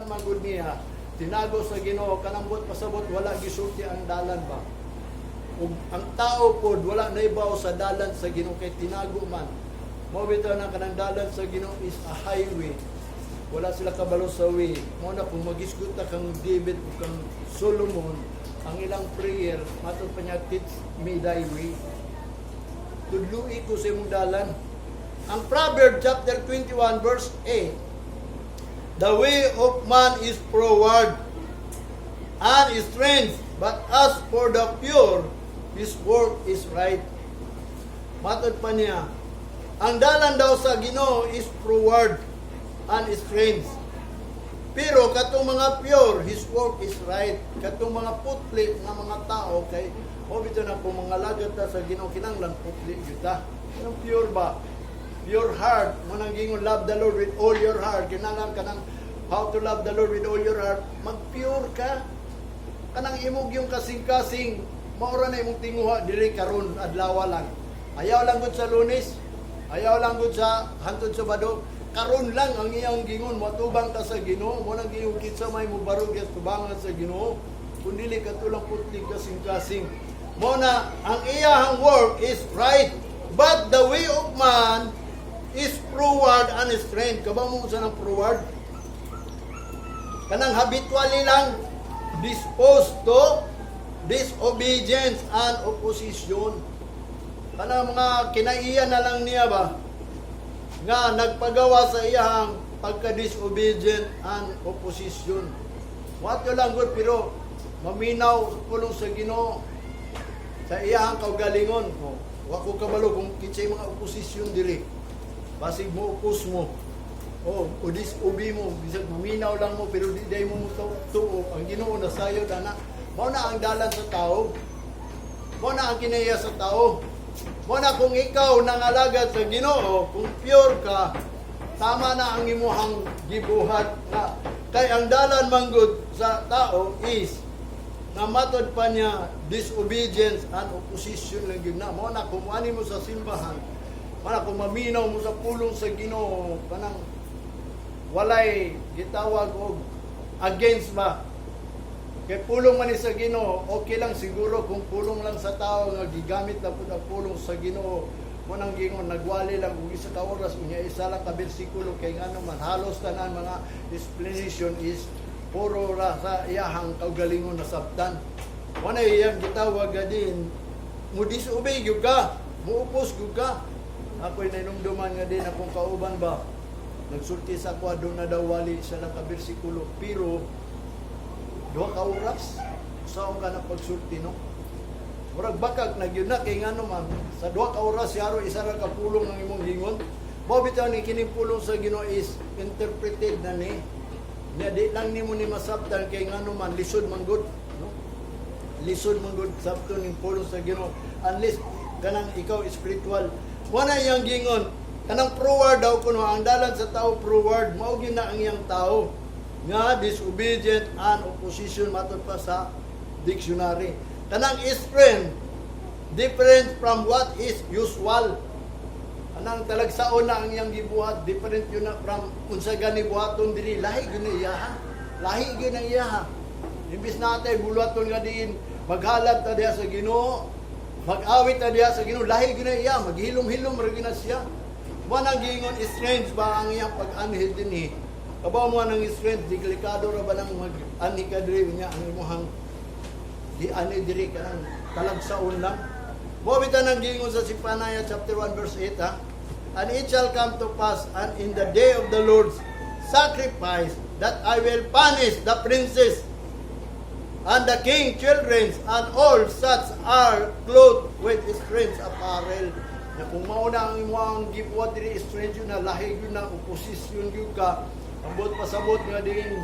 Man gud niya tinago sa Ginoo, kanang buot pasabot wala gisulti ang dalan ba. Ug ang tao pod wala naibaw sa dalan sa Ginoo kay tinago man. Mao bitaw na kanang dalan sa Ginoo is a highway. Wala sila kabalo sa way. Mao na kung magisgot ta kang David ug kang Solomon, ang ilang prayer, matod pa niya, "Teach me thy way." Tudlui ko sa imong dalan. Ang Proverb chapter 21 verse 8, "The way of man is froward and strange, but as for the pure, his work is right." Matod pa niya, ang dalan daw sa Ginoo is froward and strange. Pero katong mga pure, his work is right. Katong mga putli nga mga tao, kay o bitaw na kung mga lagad ta sa Ginoo, kinahanglan putli gyud ta. Kanang pure ba? Pure heart, mao nang gingon, "Love the Lord with all your heart." Kinahanglan kanang how to love the Lord with all your heart, mag-pure ka. Kanang imong yung kasing-kasing, maura na imong tinguha diri karon adlaw lang. Ayaw lang gud sa Lunes, ayaw lang gud sa hantod Sabado. Karon lang ang iyang gingon, matubang ka sa Ginoo, mao nang gingon kinsa may mobarog sa tubangan sa Ginoo, kun dili katulang putli kasing-kasing. Mao na ang iyang work is right, but the way of man is froward and strange. Kabaw mo sa nang froward? Kanang habitually lang disposed to disobedience and opposition. Kanang mga kinaiya na lang niya ba? Nga nagpagawa sa iyang pagka-disobedient and opposition. Wato lang gud pero maminaw pulong sa Ginoo sa iyang kaugalingon. Oh, wa ko kabalo kung kinsay mga oposisyon diri. Basig mo oppose mo. Oh, o disobey mo, bisag maminaw lang mo pero di day mo tuo ang Ginoo na sayo ana. Mao na ang dalan sa tao. Mao na ang kinaiya sa tao. Mao na kung ikaw nangalagad sa Ginoo, kung pure ka, tama na ang imuhang gibuhat na kay ang dalan manggod sa tao is na matod pa niya disobedience and opposition lang gyud na. Mao na kung ani mo sa simbahan, mao na kung maminaw mo sa pulong sa Ginoo, kanang walay gitawag og against ba. Kay pulong man ni sa Ginoo, okay lang siguro kung pulong lang sa tao nga gigamit na pud ang pulong sa Ginoo. Mao nang gingon nagwali lang og isa ka oras, unya isa lang ka bersikulo, kay ngano man halos tanan mga explanation is puro ra sa iyahang kaugalingon na sabtan. Mao na iyang gitawag ga din mo disobey gyud ka, mo oppose gyud ka. Ako'y nainumduman nga din akong kauban ba, nagsulti sa ako na daw wali isa lang ka bersikulo, pero 2 ka oras sa ka na pagsulti, no? Murag bakag na gyud na kay ngano man sa 2 ka oras yaro isa ra ka pulong ang imong gingon. Mao bitaw ni kining pulong sa Ginoo is interpreted na ni. Nya di lang nimo ni masabtan kay ngano man lisod man gud, no? Lisod man gud sabton ning pulong sa Ginoo unless kanang ikaw spiritual. Wala iyang gingon kanang froward daw kuno, ang dalan sa tao froward, mao gyud na ang iyang tao nga disobedient and opposition, matod pa sa dictionary. Kanang strange, different from what is usual. Anang talagsaon na ang iyang gibuhat, different yun na from unsa gani buhaton diri, lahi gyud na iya ha. Lahi gyud na iya ha. Imbis natin buluhaton nga diin maghalad ta diha sa Ginoo, mag-awit ta diha sa Ginoo, lahi gyud na iya, maghilom-hilom ra gyud na siya. Mao nang giingon strange ba ang iyang pag-anhi dinhi. Kabaw mo nang strange, delikado ra ba nang mag-anhi ka diri niya ang imuhang di ani diri kanang talagsaon lang. Mao bitaw nang giingon sa Zephaniah chapter 1 verse 8 ha. "And it shall come to pass and in the day of the Lord's sacrifice that I will punish the princes and the king children and all such are clothed with strange apparel." Na kung mao na ang imong gibuhat diri, strange yun na, lahi yun na, opposition yun ka, ang buot pasabot nga din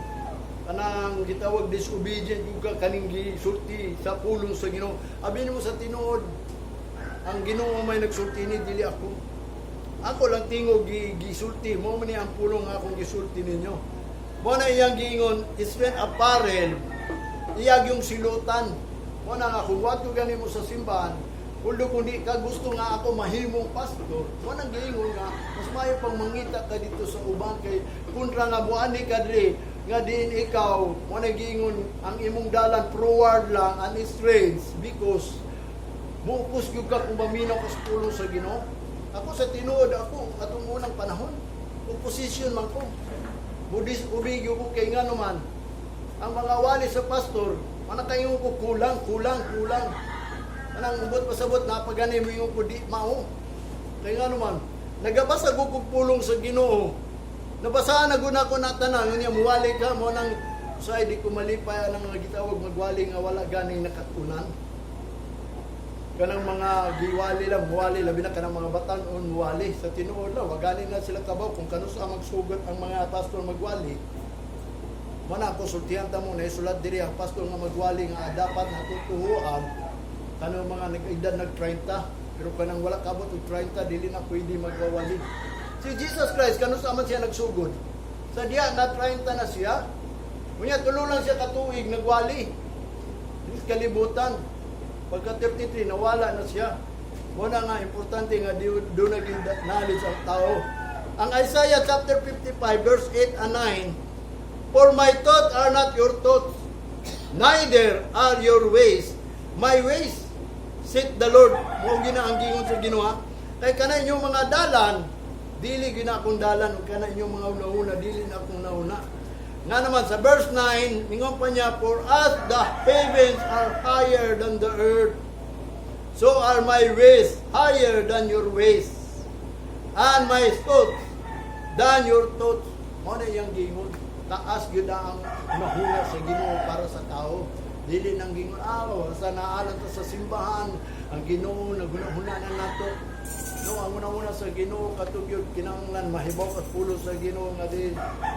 kanang gitawag disobedient yun ka kaning gisulti sa pulong sa Ginoo. Abi nimo sa tinuod, ang Ginoo may nagsulti ni, dili ako. Ako lang tingog gisulti mo man ni ang pulong nga akong gisulti ninyo. Mo na iyang giingon strange apparel, iyag yung silutan. Mo na nga kung wato gani mo sa simbahan, although kung di ka gusto nga ako mahimong pastor, mo nang giingon nga mas maayo pang mangita ka dito sa uban kay kontra nga muani ka diri. Nga diin ikaw, mo na giingon ang imong dalan forward lang and strange because muupos gyud ka kung maminaw ka sa pulong sa Ginoo. Ako sa tinuod ako atong unang panahon, opposition man ko. Mo-disobey gyud ko kay ngano man ang mga wali sa pastor, manakaingon ko kulang, kulang, kulang. Anang ubot pasabot na pagani mo ingon ko di mao. Kay ngano man, nagabasa ko kog pulong sa Ginoo. Nabasaan na gud ako na tanan unya muwali ka mo nang usay di ko malipay ang mga gitawag magwali nga wala ganing nakatunan. Kanang mga giwali lang, muwali, labi na kanang mga batan-on muwali. Sa tinuod lang, wa gani na sila kabaw kung kanusa magsugot ang mga pastor magwali. Mana konsultihan ta mo na isulat diri ang pastor nga magwali nga dapat natutuhuan kanang mga nag-edad nag 30, pero kanang wala kabot og 30, dili na pwede magwawali. Si Jesus Christ, kanusa man siya nagsugod? Sa diya na 30 na siya. Unya tulo lang siya katuig nagwali. Sa kalibutan. Pagka 33, nawala na siya. Muna nga importante nga di do naging knowledge ang tao. Ang Isaiah chapter 55 verse 8 and 9, "For my thoughts are not your thoughts, neither are your ways my ways, saith the Lord." Mao gina ang gingon sa Ginoo. Kay kana inyong mga dalan, dili gina akong dalan, ug kana inyong mga una-una, dili na akong nauna. Nga naman sa verse 9, ningon pa niya, "For as the heavens are higher than the earth, so are my ways higher than your ways, and my thoughts than your thoughts." Mao na iyang gingon. Taas gyud ang mahuna sa Ginoo para sa tao. Dili nang gingon, sa naalan ta sa simbahan, ang Ginoo nagunahuna na nato. No, ang una-una sa Ginoo katugyod kinahanglan mahibaw at pulo sa Ginoo nga di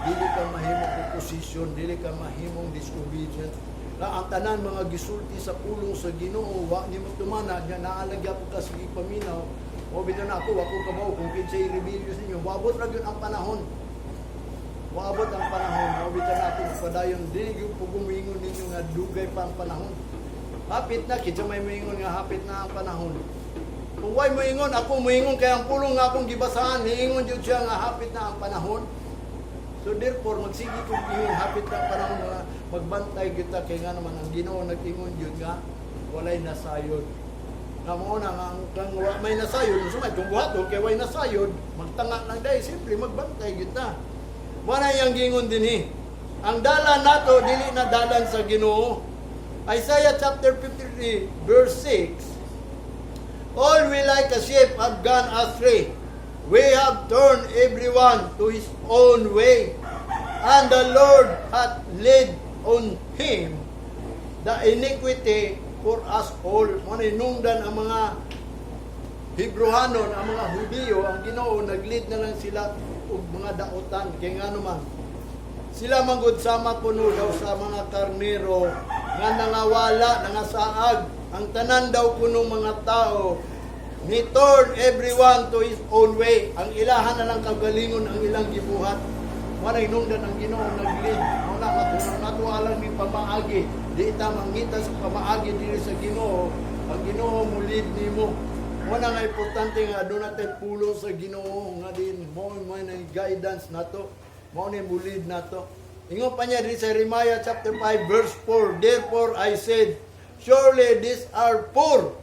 dili ka mahimong opposition, dili ka mahimong disobedient. Na ang tanan mga gisulti sa pulong sa Ginoo wa nimo tumana nya naa lang gyapon ka sige paminaw. O bitaw na ako, wa ko kabaw kung kinsay rebellious ninyo. Waabot ra gyud ang panahon. Waabot ang panahon. O bitaw na ako padayon, dili gyud po gumingon ninyo nga dugay pa ang panahon. Hapit na kinsa may moingon nga hapit na ang panahon? Kung way moingon, ako moingon kay ang pulong nga akong gibasahan, niingon jud siya nga hapit na ang panahon. So therefore, magsige kong ingon hapit na ang panahon nga magbantay kita kay nga naman ang Ginoo nag-ingon jud nga walay nasayod. Nga mo na nga ang kang wa may nasayod, unsa may kung buhaton kay way nasayod, magtanga lang dahil simple magbantay kita. Wala yang gingon dinhi. Ang dalan nato dili na dalan sa Ginoo. Isaiah chapter 53 verse 6: "All we like a sheep have gone astray. We have turned everyone to his own way. And the Lord hath laid on him the iniquity for us all." Mo nungdan ang mga Hebrehanon, ang mga Hudiyo, ang Ginoo nag-lead na lang sila og mga dautan kay ngano man sila manggod sama kuno daw sa mga karnero nga nangawala, nangasaag. Ang tanan daw kuno mga tao ni turn everyone to his own way. Ang ilahan na lang kagalingon ang ilang gibuhat. Walay nungdan ang Ginoo nag-lead. Mao na matunong nato alang ni pamaagi. Di ta mangita sa pamaagi diri sa Ginoo. Ang Ginoo mo lead nimo. Mo na nga importante nga aduna tay pulong sa Ginoo nga din mo mo na guidance nato. Mao ni mo lead nato. Ingon pa niya diri sa Jeremiah chapter 5 verse 4, "Therefore I said, surely these are poor,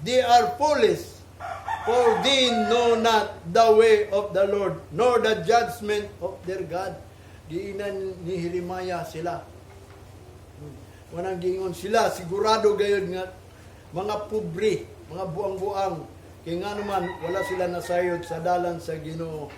they are foolish, for they know not the way of the Lord, nor the judgment of their God." Giinan ni Jeremiah sila. Wanang giingon sila, sigurado gayud nga mga pobre, mga buang-buang. Kay nga naman, wala sila nasayod sa dalan sa Ginoo.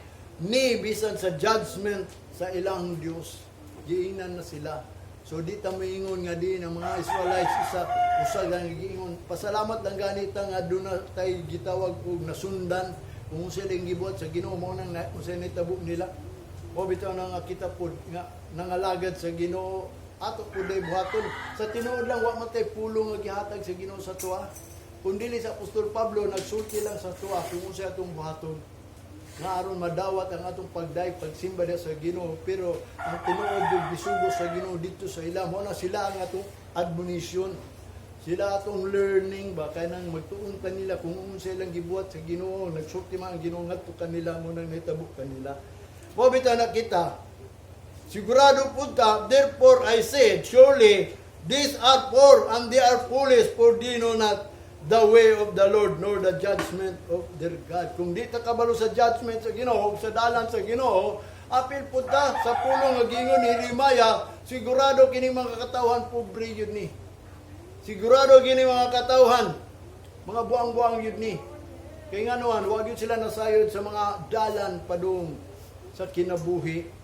Ni bisan sa judgment sa ilang Dios. Giingnan na sila. So di ta moingon nga di ng mga Israelites isa usa lang giingon. Pasalamat lang ganita nga duna tay gitawag og nasundan kung sila yung gibuhat sa Ginoo mo nang unsay nitabo nila. O bitaw na nga kita pod nga nangalagad sa Ginoo ato pud day buhaton. Sa tinuod lang, wa man tay pulong nga gihatag sa Ginoo sa tuwa. Kun dili sa Apostol Pablo nagsulti lang sa tuwa kung unsay atong buhaton nga aron madawat ang atong pagdayeg, pagsimba diha sa Ginoo, pero ang tinuod yung gisugo sa Ginoo dito sa ila mo na sila ang atong admonition, sila atong learning ba, kay nang magtuon kanila kung unsa ilang gibuhat sa Ginoo. Nagsulti man ang Ginoo ngadto kanila, mo nang nahitabo kanila. Mo bitaw na kita. Sigurado punta, therefore I said, "Surely these are poor and they are foolish, for they know not the way of the Lord nor the judgment of their God." Kung di ta kabalo sa judgment sa Ginoo, sa dalan sa Ginoo, apil punta sa pulong nga giingon ni Jeremiah, sigurado kini mga katawhan pobre yun ni. Sigurado kini mga katawhan, mga buang-buang yun ni. Kay nganuan, wag yun sila nasayod sa mga dalan padung sa kinabuhi.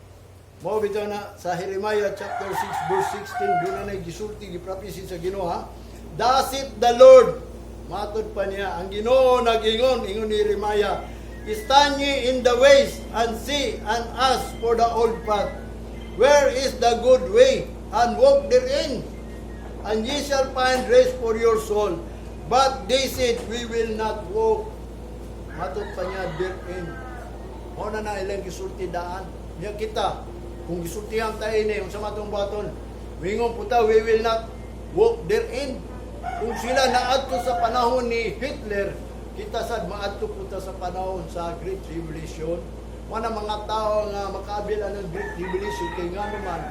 Mao bitaw na sa Jeremiah chapter 6 verse 16, doon na gisulti, giprophesy sa Ginoo, ha. "Thus saith the Lord," matod pa niya, ang Ginoo nag-ingon, ingon ni Jeremiah, "Stand ye in the ways and see and ask for the old path, where is the good way, and walk therein, and ye shall find rest for your soul. But they said, 'We will not walk,'" matod pa niya, "therein." Mao na na ilang gisulti daan. Niya kita, kung gisultihan tayo ni, unsa man atong buhaton? Wingon puta, "We will not walk therein." Kung sila naadto sa panahon ni Hitler, kita sad maadto puta sa panahon sa Great Tribulation. Wala mga tao nga makaabil ang Great Tribulation kay nga naman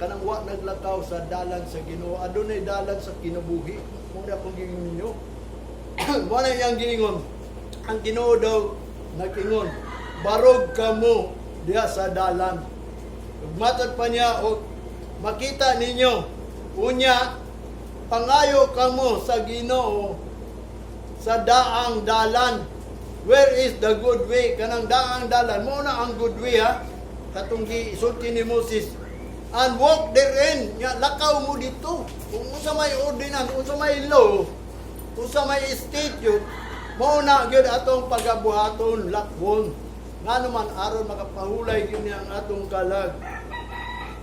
kanang wa naglakaw sa dalan sa Ginoo. Adunay dalan sa kinabuhi. Mao na akong giingon ninyo. Mao na iyang giingon. Ang Ginoo daw nag-ingon, "Barog kamo diha sa dalan. Ug matod pa niya, og makita ninyo, unya pangayo kamo sa Ginoo sa daang dalan. Where is the good way?" Kanang daang dalan. Mao na ang good way, ha. Katong gisulti ni Moses. "And walk therein." Nya lakaw mo dito. Kung unsa may ordinance, unsa may law, unsa may statute, mao na gyud atong pagabuhaton, lakwon. Ngano man, aron makapahulay gyud niya ang atong kalag.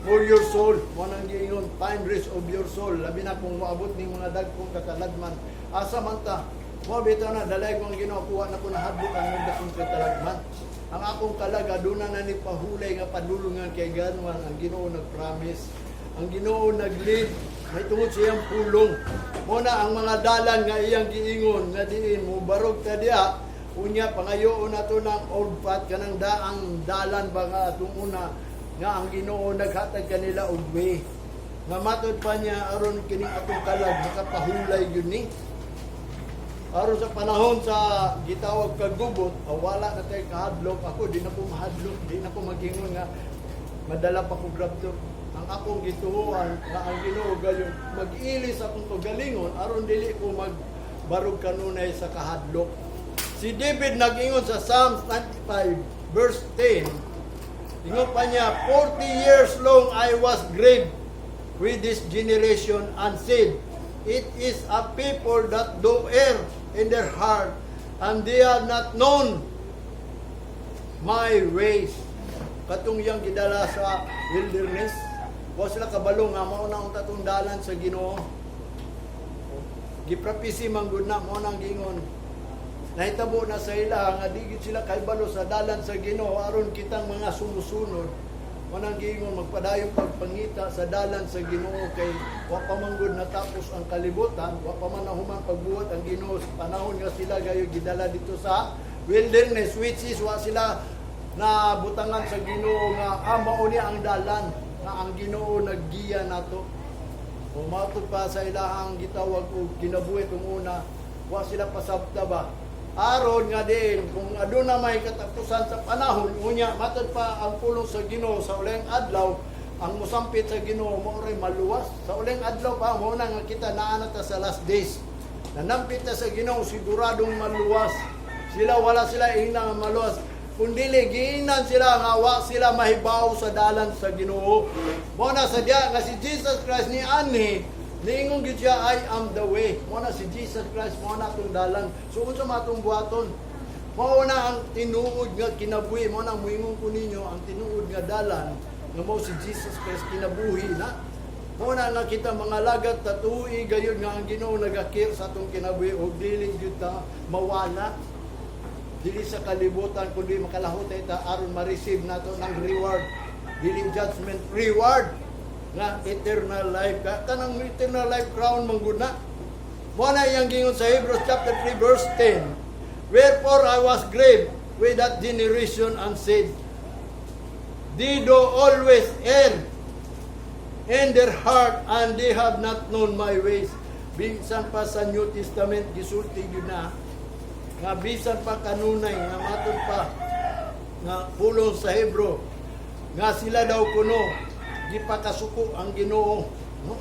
For your soul, mo nang giingon, find rest of your soul. Labi na kung moabot ning mga dagkong katalagman. Asa man ta? Mo bitaw na dalay ko ang Ginoo, kuha na ko nahadlok ang dakong katalagman. Ang akong kalag aduna na ni pahulay nga padulungan kay ganwan ang Ginoo nag-promise. Ang Ginoo nag-lead may tungod sa iyang pulong. Mo na ang mga dalan nga iyang giingon nga diin mo barog ta diha, unya pangayoon nato ng old path, kanang daang dalan ba nga atong una nga ang Ginoo naghatag kanila og way. Nga matod pa niya, aron kining atong kalag makapahulay gyud ni. Aron sa panahon sa gitawag kagubot, ah, wala na tayo kahadlok. Ako, di na ko mahadlok, di na ko magingon nga madala pa ko rapture. Ang akong gituohan nga ang Ginoo gayon mag-ili sa akong kagalingon aron dili ko magbarog kanunay sa kahadlok. Si David nag-ingon sa Psalms 95 verse 10. Ingon pa niya, "40 years long I was grieved with this generation and said, 'It is a people that do err in their heart, and they have not known my ways.'" Katong iyang gidala sa wilderness, wa sila kabalo nga mao na ang tatong dalan sa Ginoo. Giprophesy man gud na, mao nang giingon. Nahitabo na sa ila nga di gid sila kahibalo sa dalan sa Ginoo. Aron kitang mga sumusunod, manang giingon, magpadayon pagpangita sa dalan sa Ginoo kay wa pa man gud natapos ang kalibutan, wa pa man nahuman pagbuhat ang Ginoo sa panahon nga sila gayo gidala dito sa wilderness, which is wa sila na butangan sa Ginoo nga ah, mao niya ang dalan nga ang Ginoo naggiya nato. O matud pa sa ilahang gitawag og kinabuhi kung una, wa sila pasabta ba. Aron nga din kung aduna may katapusan sa panahon, unya matud pa ang pulong sa Ginoo sa ulahing adlaw, ang musampit sa Ginoo mao ray maluwas. Sa ulahing adlaw pa, mao na nga kita naa na ta sa last days. Nanampit ta sa Ginoo, siguradong maluwas. Sila, wala sila ingna nga maluwas. Kung dili giingnan sila nga wa sila mahibaw sa dalan sa Ginoo. Mao na sa diya nga si Jesus Christ ni ani niingon gyud siya, "I am the way." Mao na si Jesus Christ, mao na atong dalan. So unsa man atong buhaton? Mao na ang tinuod nga kinabuhi, mao na muingon ko ninyo ang tinuod nga dalan nga mao si Jesus Christ, kinabuhi na. Mao na nga kita mga lagat tatuoi gayud nga ang Ginoo nagakir sa atong kinabuhi ug dili gyud ta mawala dili sa kalibutan kundi makalahutay ta aron ma-receive nato ng reward, dili judgment, reward nga eternal life ka, kanang eternal life crown man gud na. Mo na iyang gingon sa Hebrews chapter 3 verse 10, "Wherefore I was grieved with that generation and said, They do always err in their heart and they have not known my ways." Bisan pa sa New Testament, gisulti gyud na nga bisan pa kanunay nga matud pa nga pulong sa Hebrew nga sila daw kuno gipakasuko ang Ginoo, no?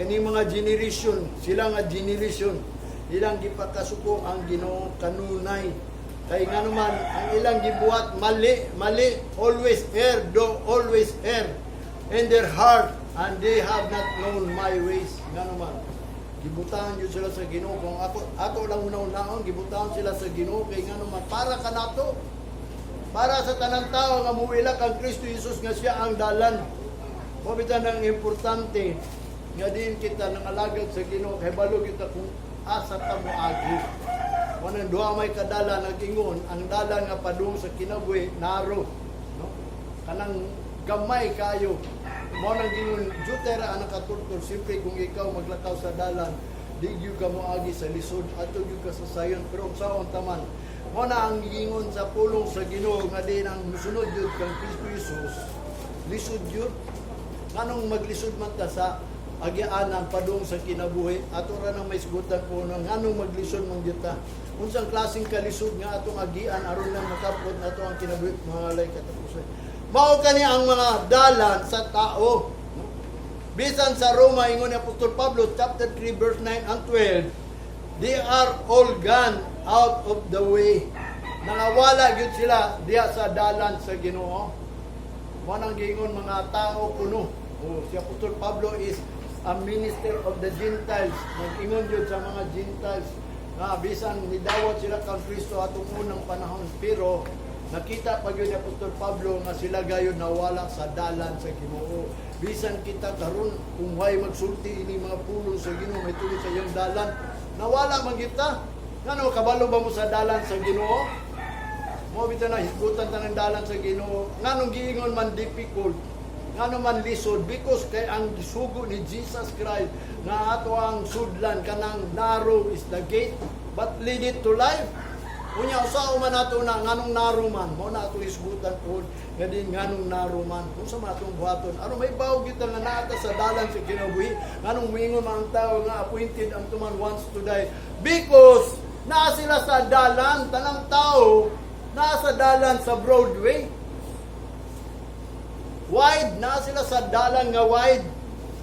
Kani mga generation, sila nga generation, ilang gipakasuko ang Ginoo kanunay kay ngano man ang ilang gibuhat mali mali. Always err, do always err in their heart and they have not known my ways. Ngano man gibutangan gyud sila sa Ginoo. Kung ako ato lang una-unaon, gibutangan sila sa Ginoo kay ngano man para kanato, para sa tanang tao nga muila kang Kristo Jesus nga siya ang dalan. Mao bitaw nang importante nga diin kita nangalagad sa Ginoo kay balo kita kung asa ta moagi. Mao nang duha may kadala nag-ingon, ang dalan nga padung sa kinabuhi narrow, no? Kanang gamay kayo. Mao nang gingon juter ang nakatultol. Siyempre, kung ikaw maglakaw sa dalan, di gyud ka moagi sa lisod, ato gyud ka sa sayon. Pero unsaon taman, mao na ang giingon sa pulong sa Ginoo nga di nang musunod gyud kang Kristo Jesus, lisod gyud. Nganong maglisod man ta sa agianan padung sa kinabuhi? Ato ra nang may sgutan po na nganong maglisod man gyud ta, unsang klaseng kalisod nga atong agian aron lang makapot nato ang kinabuhi, mga walay katapusan. Mao kani ang mga dalan sa tao, no? Bisan sa Roma, ingon ni Apostol Pablo, chapter 3 verse 9 and 12, "They are all gone out of the way." Nangawala gyud sila diha sa dalan sa Ginoo. Mao nang giingon mga tao kuno. Oh, si Apostol Pablo is a minister of the Gentiles. Nag-ingon gyud sa mga Gentiles nga bisan nidawat sila kang Kristo atong unang panahon, pero nakita pa gyud ni Apostol Pablo nga sila gayon nawala sa dalan sa Ginoo. Bisan kita karon, kung way magsulti ini mga pulong sa Ginoo may tulod sa iyang dalan, nawala man kita. Ngano, kabalo ba mo sa dalan sa Ginoo? Mo bitaw na hisgutan ta ng dalan sa Ginoo. Nganong giingon man difficult? Ngano man lisod? Because kay ang gisugo ni Jesus Christ nga ato ang sudlan, kanang narrow is the gate but lead it to life. Unya usa man ato na nganong narrow man? Mao na ato hisgutan pod nga din nganong narrow man. Kung sa man atong buhaton aron may bawog kita nga naa ta sa dalan sa kinabuhi. Nganong moingon man ang tao nga appointed unto man once to die? Because naa sila sa dalan, tanang tao naa sa dalan sa Broadway. Wide na sila sa dalan nga wide.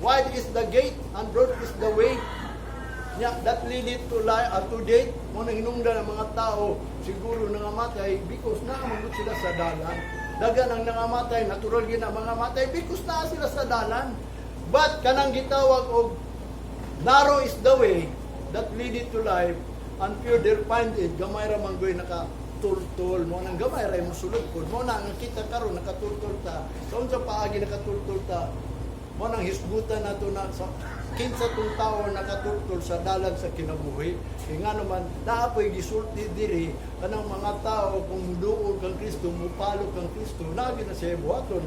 Wide is the gate and broad is the way. Nya that lead it to life to death. Mo nang hinungdan ang mga tao siguro nangamatay because naa man gud sila sa dalan. Dagan ang nangamatay, natural gyud ang mga matay because naa sila sa dalan. But kanang gitawag og narrow is the way that lead it to life and few there find it. Gamay ra man goy naka tultol. Mo nang gamay ra mo sulod pod. Mo na ang kita karon nakatultol ta. Sa unsa paagi nakatultol ta? Mo nang hisgutan nato na sa kinsa tong tao nakatultol sa dalan sa kinabuhi. Kay nga naman naa po'y gisulti diri, kanang mga tao kung muduol kang Kristo, mupalo kang Kristo, naa na siya buhaton.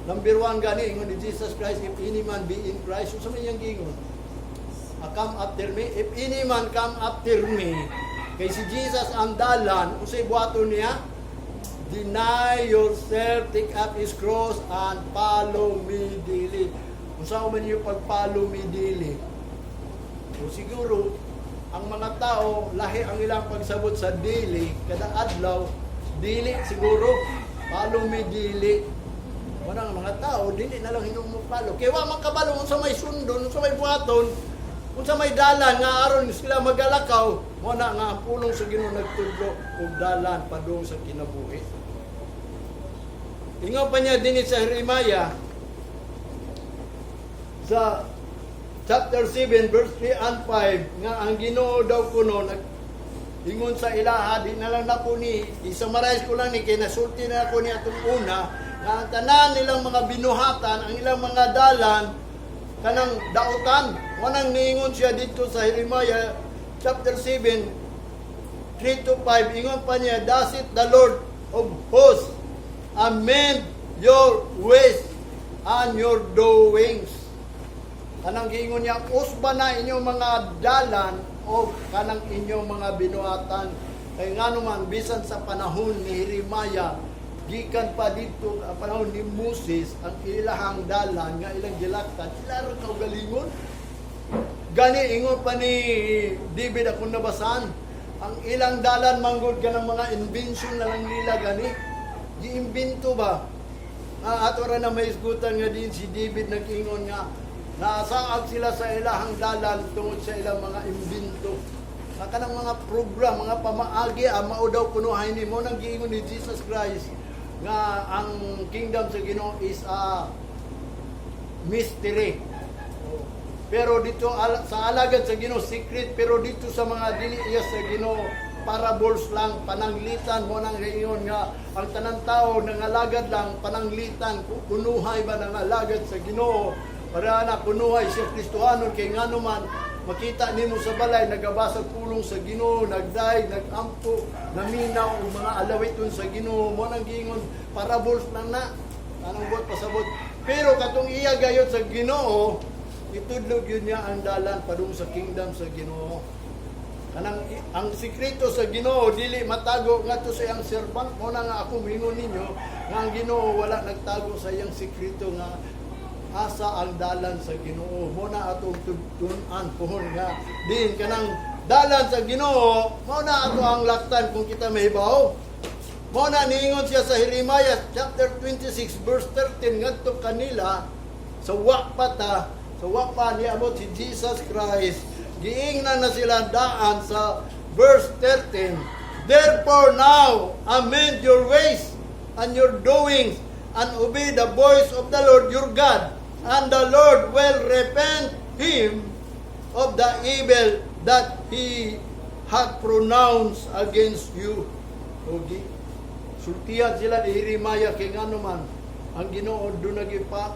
Number 1 gani, ingon ni Jesus Christ, "If any man be in Christ," unsa man iyang giingon? "Ah, come after me." If any man come after me, kay si Jesus ang dalan, unsay buhaton niya? Deny yourself, take up his cross, and follow me daily. Unsa man yung pag-follow me daily? O siguro, ang mga tao, lahi ang ilang pagsabot sa daily, kada adlaw, dili siguro, follow me daily. Wala ang mga tao, dili na lang hinuon mo follow. Kaya wa man kabalo unsa may sundon, unsa may buhaton, unsa may dalan nga aron sila magalakaw, mo na nga ang pulong sa Ginoo nagtudlo og dalan padung sa kinabuhi. Ingon pa niya dinhi sa Jeremiah sa chapter 7 verse 3 and 5 nga ang Ginoo daw kuno nag ingon sa ilaha. Di na lang nako ni i-summarize ko lang ni kay nasulti na ako ni atong una nga ang tanan nilang mga binuhatan, ang ilang mga dalan, kanang dautan. Wanang niingon siya dito sa Jeremiah chapter 7 3 to 5, ingon pa niya, "Thus saith the Lord of hosts, amend your ways and your doings." Kanang giingon niya, usba na inyong mga dalan o kanang inyong mga binuhatan. Kay nga naman, bisan sa panahon ni Jeremiah, Gikan pa dito ang panahon ni Moses, ang ilahang dalan nga ilang gilaktan, ila ra kaugalingon. Gani ingon pa ni David, akong nabasan, ang ilang dalan manggod ka ng mga invention na lang nila gani. Giimbento ba? Nga ato ra na mahisgutan nga din si David nag-ingon nga nasaag sila sa ilahang dalan tungod sa ilang mga imbento. Sa kanang mga program, mga pamaagi, ang mao daw kunuhay nimo nang giingon ni Jesus Christ nga ang kingdom sa Ginoo is a mystery. Pero dito sa alagad sa Ginoo, secret, pero dito sa mga dili iya sa Ginoo, parables lang, pananglitan. Mo nang gayon nga ang tanan tao nangalagad lang pananglitan, kunuhay ba nangalagad sa Ginoo para na kunuhay siya Kristohanon, kay ngano man makita nimo sa balay nagabasa pulong sa Ginoo, nagdayeg, nagampo, naminaw og mga alawiton sa Ginoo. Mo nang giingon, parables lang na anong buot pasabot, pero katong iya gayot sa Ginoo, itudlo gyud niya ang dalan padung sa kingdom sa Ginoo. Kanang ang sikreto sa Ginoo dili matago ngadto sa iyang servant. Mo na nga ako mingon ninyo nga ang Ginoo wala nagtago sa iyang sikreto nga asa ang dalan sa Ginoo. Mo na atong tun-an pohon nga din kanang dalan sa Ginoo, mo na ato ang laktan kung kita mahibaw. Mo na niingon siya sa Jeremiah chapter 26 verse 13 ngadto kanila sa wa pa ta, sa wa pa niabot si Jesus Christ. Giingnan na sila daan sa verse 13. "Therefore now amend your ways and your doings and obey the voice of the Lord your God, and the Lord will repent him of the evil that he hath pronounced against you." Okay. Sultihan sila ni Jeremiah kay ngano man ang Ginoo do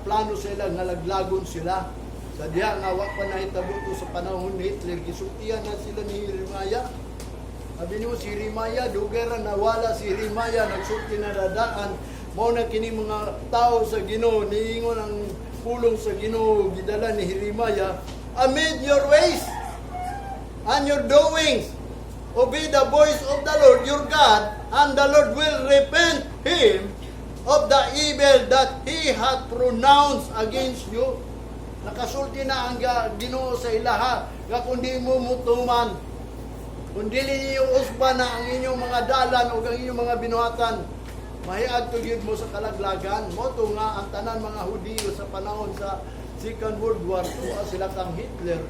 plano sila nga laglagon sila. Sa diha nga wa pa nahitabo to sa panahon ni Hitler, gisultihan na sila ni Jeremiah. Sabi niyo si Jeremiah, dugay ra nawala si Jeremiah, nagsulti na dadaan. Mao na kini mga tao sa Ginoo, niingon ang pulong sa Ginoo gidala ni Jeremiah, "Amend your ways and your doings. Obey the voice of the Lord your God, and the Lord will repent him of the evil that he hath pronounced against you." Nakasulti na ang Ginoo sa ilaha nga kung di mo mutuman, kung dili ninyo usba na ang inyong mga dalan o ang inyong mga binuhatan, mahiadto gyud mo sa kalaglagan. Mo to nga ang tanan mga Hudiyo sa panahon sa Second World War, tuwa sila kang Hitler,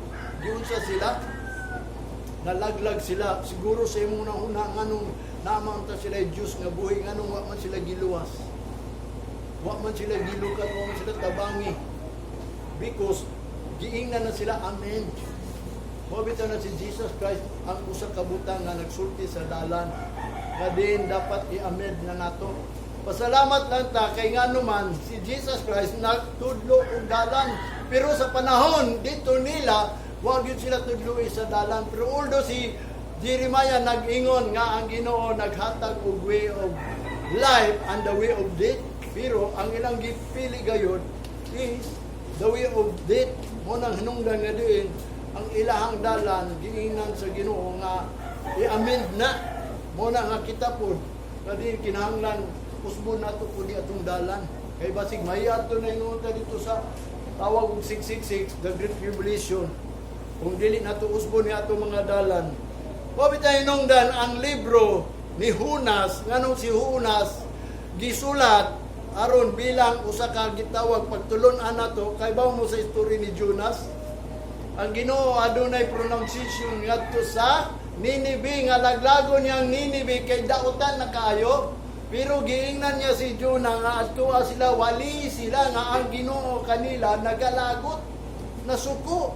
giunsa sila, nalaglag sila. Siguro sa imong nahuna, nganong naman ta sila Diyos nga buhi, nganong wa man sila giluwas? Wa man sila gilukat, wa man sila tabangi. Because giingnan na sila, amen. Mao bitaw na si Jesus Christ ang usa ka butang nga nagsulti sa dalan nga din dapat i-amend na nato. Pasalamat lang ta kay ngano man si Jesus Christ nagtudlo og dalan. Pero sa panahon dito nila, wa gyud sila tudloi sa dalan. Pero although si Jeremiah nag-ingon nga ang Ginoo naghatag og way of life and the way of death, pero ang ilang gipili gayud is the way of death. Mo nang hinungdan nga diin ang ilahang dalan giingnan sa Ginoo nga i-amend na. Mo na nga kita pod nga diin kinahanglan usbon nato pud atong dalan kay basig mahiadto na ingon ta dito sa tawag og 666, the Great Tribulation, kung dili nato usbon ni atong mga dalan. Wa bitay hinungdan ang libro ni Junas, nganong si Junas gisulat aron bilang usa ka gitawag pagtulon-an nato. Kay mo sa story ni Jonas, ang Ginoo adunay pronunciation ngadto sa Ninive nga laglagon niyang Ninive kay dautan na kaayo. Pero giingnan niya si Jonah nga adtoa sila, wali sila nga ang Ginoo kanila nagalagot, nasuko.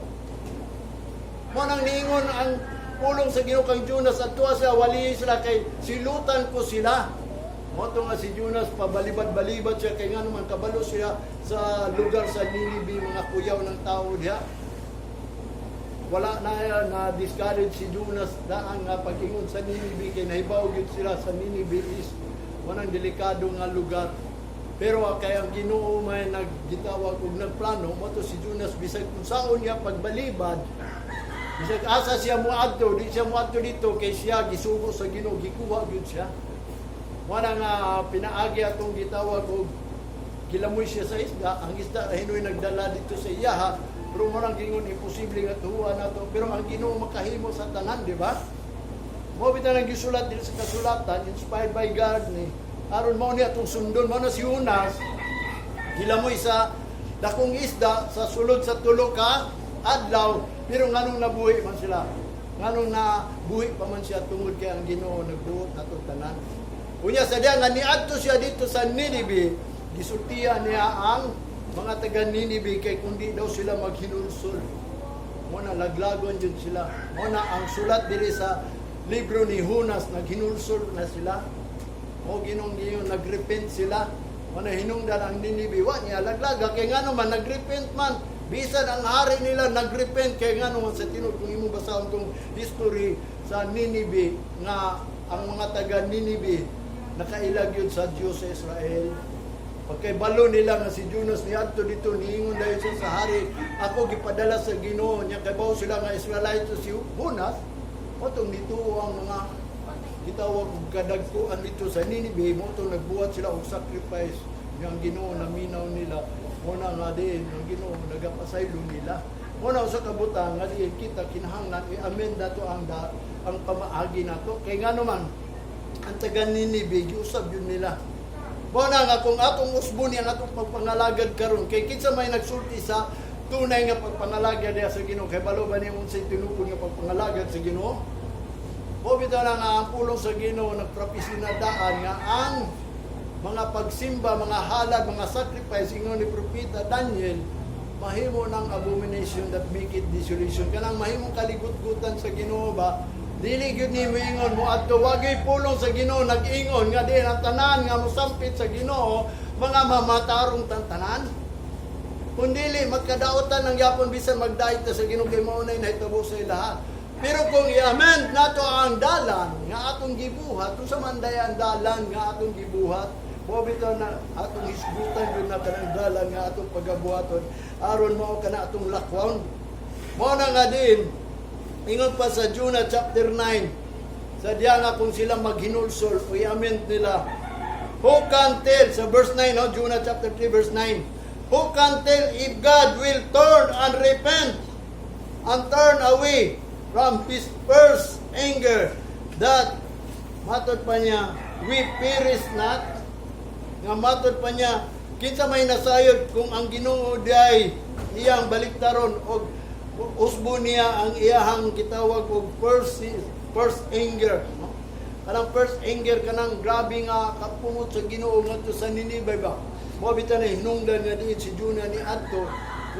Mo nang niingon ang pulong sa Ginoo kang Jonas, adtoa sila, wali sila kay silutan ko sila. Mo to nga si Jonas pabalibad-balibad siya kay ngano man kabalo siya sa lugar sa Ninive, mga kuyaw ng tao diha. Wala na na discourage si Jonas daan nga pag-ingon sa Ninive kay nahibaw gyud sila sa Ninive is wanang delikado nga lugar. Pero kay ang Ginoo may naggitawag og nagplano, mo to si Jonas bisag kung saon niya pagbalibad, bisag asa siya moadto, di siya moadto dito kay siya gisugo sa Ginoo, gikuha gyud siya. Mo Mo na nga pinaagi atong gitawag og gilamoy siya sa isda, ang isda ra hinuy nagdala dito sa iyaha, pero mo nang gingon imposible nga tuwa nato, pero ang Ginoo makahimo sa tanan, di ba? Mo bitaw nang gisulat dito sa kasulatan, inspired by God ni aron mao ni atong sundon. Mao na si Jonas gilamoy sa dakong isda sa sulod sa 3 ka adlaw, pero nganong nabuhi man sila? Nganong nabuhi pa man siya? Tungod kay ang Ginoo nagbuot ato tanan. Unya sa diya nga niadto siya dito sa Ninive, gisultihan niya ang mga taga Ninive kay kundi daw sila maghinulsol, mo na laglagon jud sila. Mo na ang sulat diri sa libro ni Jonas, naghinulsol na sila o ginong giyon, nagrepent sila. Mo na hinungdan ang Ninive, wa niya laglaga kay ngano man nagrepent man. Bisan ang hari nila nagrepent, kay ngano man sa tinuod, kung imong basahon tong history sa Ninive, nga ang mga taga Ninive nakailag yun sa Diyos sa Israel. Pagkahibalo nila nga si Jonas niadto dito, niingon dayon siya sa hari, "Ako gipadala sa Ginoo." Nya kabaw sila nga Israelite si Jonas, motong nituo ang mga gitawag og kadagkuan dito sa Ninive, mo tong nagbuhat sila og sacrifice. Nya ang Ginoo naminaw nila. Mo na nga diin ang Ginoo nagapasaylo nila. Mo na usa ka butang nga diin kita kinahanglan i-amend nato ang pamaagi nato. Kay ngano man ang taga Ninive giusab yun nila. Mo na nga kung atong usbon ang atong pagpangalagad karon, kay kinsa may nagsulti sa tunay nga pagpangalagad diha sa Ginoo? Kay balo ba niyo unsay tinuod nga pagpangalagad sa Ginoo? Mo bitaw na nga ang pulong sa Ginoo nagpropesy na daan nga ang mga pagsimba, mga halad, mga sacrifice, ingon ni Propeta Daniel, mahimo ng abomination that make it desolation. Kanang mahimong kaligut-gutan sa Ginoo ba? Dili gyud ni moingon mo adto, wagay pulong sa Ginoo nag-ingon nga di ang tanan nga mosampit sa Ginoo mga mamatarong tantanan. Kung dili, magkadaotan ng yapon bisan magdait ta sa Ginoo kay mao nay nahitabo sa ilaha. Pero kung i-amend nato ang dalan nga atong gibuhat, kung sa man day ang dalan nga atong gibuhat, mo bitaw na atong hisgutan yun na kanang dalan nga atong pagabuhaton aron mao kana atong lakwon. Mao na nga din ingon pa sa Jonah chapter 9, sa diya nga kung sila maghinulsol o i-amend nila. Who can tell, sa verse 9, no? Jonah chapter 3 verse 9. Who can tell if God will turn and repent and turn away from his first anger that, matod pa niya, we perish not? Nga matod pa niya, kinsa may nasayod kung ang Ginoo diay iyang baliktaron og usbo niya ang iyahang kitawag og first anger, no? Kanang first anger, kanang grabe nga kapungot sa Ginoo ngadto sa Ninive ba. Mo bitaw na hinungdan nga diin si Jonah ni adto,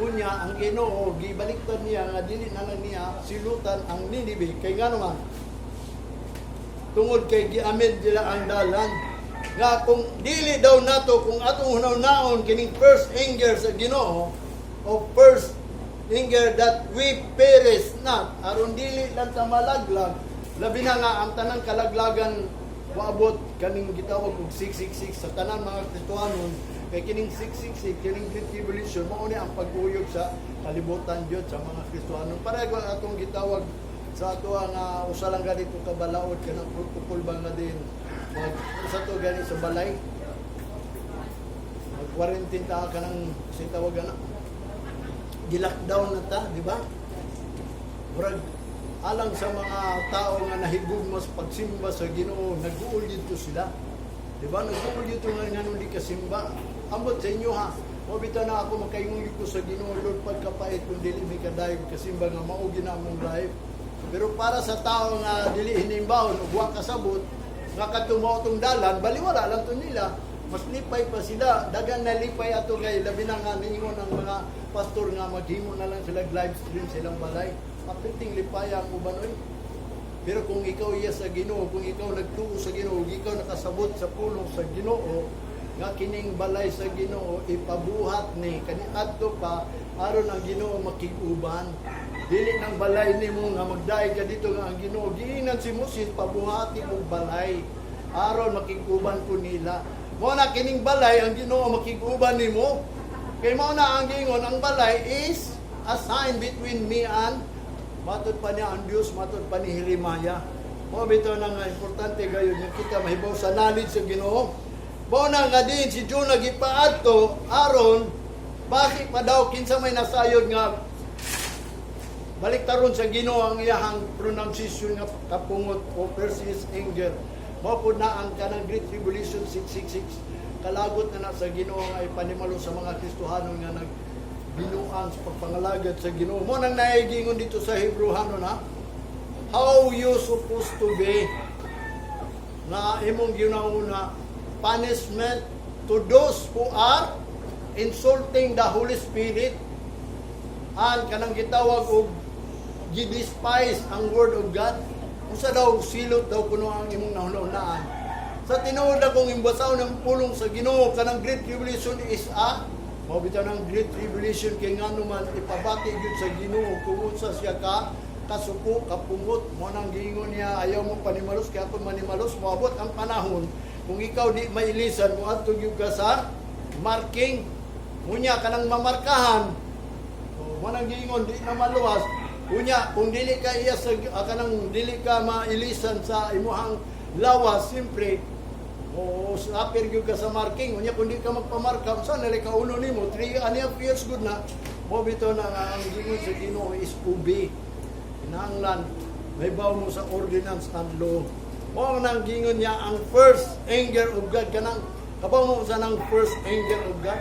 unya ang Ginoo gibaliktad niya nga dili na lang niya silutan ang Ninive, kay ngano man tungod kay giamend nila ang dalan. Nga kung dili daw nato, kung atong hunaw-naon kining first anger sa Ginoo o first anger that we perish not, aron dili lang ta malaglag, labi na nga ang tanang kalaglagan waabot kaning gitawag og 666 sa tanan mga Kristohanon, kay kining 666, kining Great Tribulation, mao ni ang pag-uyog sa kalibutan jud sa mga Kristohanon. Pareho ang atong gitawag sa ato ang usa lang ganito ka balaod, kanang protocol ba nga din mag sa to gani sa balay, mag quarantine ta, kanang sa tawag ana, gi-lockdown na ta, di ba? Murag alang sa mga tao nga nahigugma sa pagsimba sa Ginoo, nag-uol dito sila. Di ba? Nag-uol dito nga nganong di ka simba. Ambot sa inyo ha. Mo bitaw na ako makaingon ko sa Ginoo, "Lord, pagkapait kung dili mi kadayog kasimba," nga mao gina among life. Pero para sa tao nga dili hinimbawon ug wa kasabot nga kadto mao tong dalan, baliwala lang to nila. Mas lipay pa sila. Dagan na lipay ato kay labi na nga niingon ang mga pastor nga maghimo na lang sila live stream sa ilang balay. Apiting lipaya ang uban oy. Pero kung ikaw iya sa Ginoo, kung ikaw nagtuo sa Ginoo, ikaw nakasabot sa pulong sa Ginoo, nga kining balay sa Ginoo ipabuhat ni kaniadto pa aron ang Ginoo makig-uban. Dili nang balay nimo nga magdaig ka dito nga ang Ginoo giingnan si Moses, "Pabuhati og balay aron makig-uban ko nila." Mo na kining balay ang Ginoo makig-uban nimo. Kay mao na ang giingon, ang balay is a sign between me and, matod pa niya, ang Dios, matod pa ni Jeremiah. Mao bitaw na nga importante gayon nga kita mahibaw sa knowledge sa Ginoo. Mao na nga din si Jonah gipaadto aron basi pa daw kinsa may nasayod nga baliktaron sa Ginoo ang iyahang pronunciation nga kapungot o first anger. Mao pud na ang kanang Great Tribulation 666, kalagot na na sa Ginoo nga ipanimalo sa mga Kristohanon nga nagbinuang sa pagpangalagad sa Ginoo. Mao nang nahigingon dito sa Hebrew-hanon ha. How you supposed to be na imong ginauna punishment to those who are insulting the Holy Spirit and kanang gitawag og gi-despise ang word of God? Unsa daw silot daw kuno ang imong nahunahunaan? Sa tinuod akong imbasaw ng pulong sa Ginoo, kanang Great Tribulation is a mao bitaw ng Great Tribulation kay ngano man ipabati gyud sa Ginoo kung unsa siya ka kasuko, kapungot. Mo nang giingon niya, "Ayaw mo panimalos kay ako manimalos." Moabot ang panahon, kung ikaw di mailisan, moadto gyud ka sa marking. Unya kanang mamarkahan. So, mo nang giingon di na maluwas. Unya kung dili ka iya sa kanang dili ka mailisan sa imuhang lawas, siyempre o sapir gyud ka sa marking. Unya kung di ka magpamarka, unsa na ka uno nimo? 3.5 years good na. Mo bitaw na nga ang gingon sa Ginoo is obey. Kinahanglan may mo sa ordinance and law. Mo nang gingon niya ang first anger of God, kanang kabaw mo sa nang first anger of God.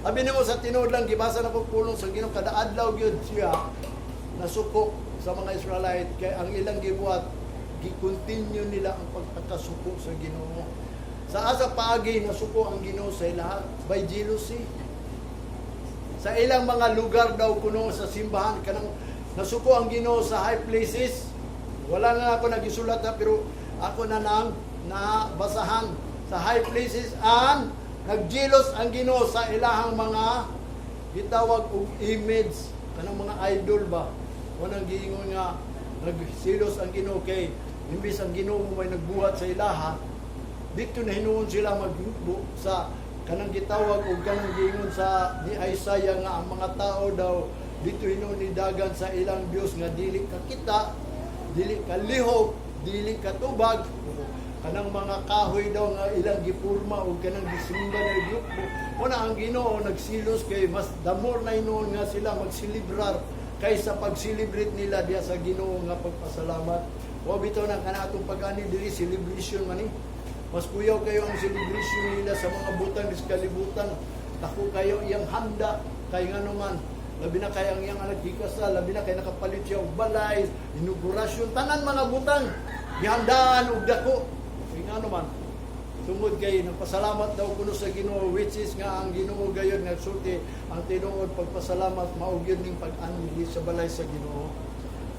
Abi nimo sa tinuod lang gibasa na ko pulong sa Ginoo, kada adlaw gyud siya nasuko sa mga Israelite kay ang ilang gibuhat, gi-continue nila ang pagpakasuko sa Ginoo. Sa asa paagi nasuko ang Ginoo sa ilaha? By jealousy. Sa ilang mga lugar daw kuno sa simbahan, kanang nasuko ang Ginoo sa high places. Wala nga ako nagisulat ha, pero ako na nang nabasahan sa high places and nagjealous ang Ginoo sa ilahang mga gitawag og image, kanang mga idol ba. Walang giingon nga nagsilos ang Ginoo kay imbis ang Ginoo mo may nagbuhat sa ilaha dito, na hinuon sila magbu sa kanang gitawag og kanang giingon sa ni Isaiah nga ang mga tao daw dito hinuon ni dagan sa ilang Dios nga dili ka kita, dili ka lihok, dili ka tubag, kanang mga kahoy daw nga ilang gipurma o kanang gisimba na gyud. Una ang Ginoo nagsilos kay mas damor na hinuon nga sila magsilibrar kaysa pag-celebrate nila diya sa Ginoo nga pagpasalamat. Wa bitaw na kana atong pag-ani diri, celebration man ni. Mas kuyaw kayo ang celebration nila sa mga butang sa kalibutan. Dako kayo iyang handa kay ngano man, labi na kay ang iyang anak gikasal, labi na kay nakapalit siya og balay, inaugurasyon, tanan mga butang gihandaan og dako. Kay ngano man, tungod kay nagpasalamat daw kuno sa Ginoo, which is nga ang Ginoo gayon nagsulti ang tinuod pagpasalamat mao gyud ning pag-ani sa balay sa Ginoo.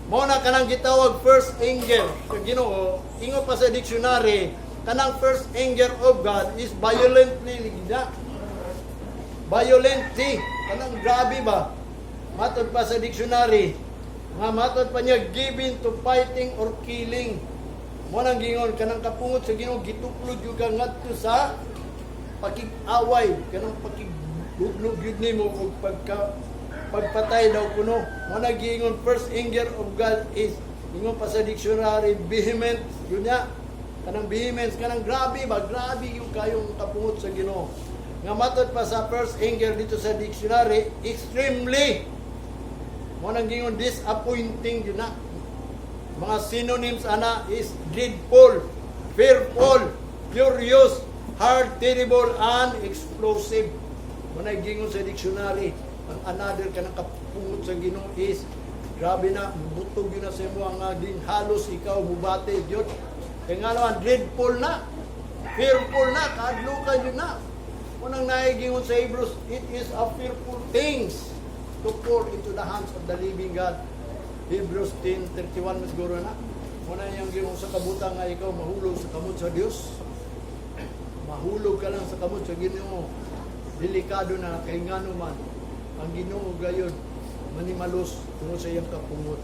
Mao na kanang gitawag first anger sa Ginoo, ingon pa sa dictionary, kanang first anger of God is violently gina. Violently, kanang grabe ba? Matod pa sa dictionary, nga matod pa niya, given to fighting or killing. Mo nang gingon kanang kapungot sa Ginoo gituklod gyud ka ngadto sa pakig-away, kanang pakigugnog gyud nimo og pagka pagpatay daw kuno. Mo na giingon first anger of God is, ingon pa sa dictionary, vehement yun niya. Kanang vehemence, kanang grabe ba, grabe yung kayong kapungot sa Ginoo. Nga matod pa sa first anger dito sa dictionary, extremely. Mo nang gingon disappointing yun na. Mga synonyms ana is dreadful, fearful, furious, hard, terrible, and explosive. Mo na gingon sa dictionary, ang another kanang kapungot sa Ginoo is grabe na, butog yun na sa imo ang din halos ikaw mubate gyud. Kay nga naman, dreadful na, fearful na, kaadlukan yun na. Unang naigingon sa Hebrews, it is a fearful things to fall into the hands of the living God. Hebrews 10:31 mas siguro na. Muna yung gingon sa kabutang nga ikaw mahulog sa kamot sa Dios. Mahulog ka lang sa kamot sa Ginoo. Delikado na kay ngano man ang Ginoo gayon manimalos tungod sa iyang kapungot.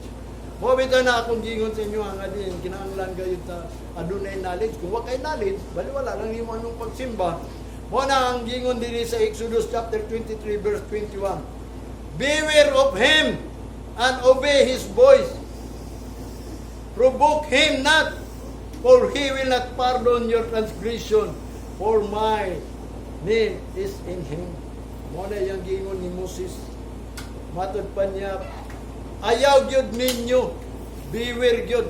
Mo bitaw na akong gingon sa inyo ang adin kinahanglan gayon ta adunay knowledge. Kung wa kay knowledge, baliwala lang nimo anong pagsimba. Mo na ang gingon dinhi sa Exodus chapter 23 verse 21. "Beware of him and obey his voice." Provoke him not, for he will not pardon your transgression, for my name is in him. Mao na iyang giingon ni Moses. Matod pa niya, ayaw gyud ninyo, beware gyud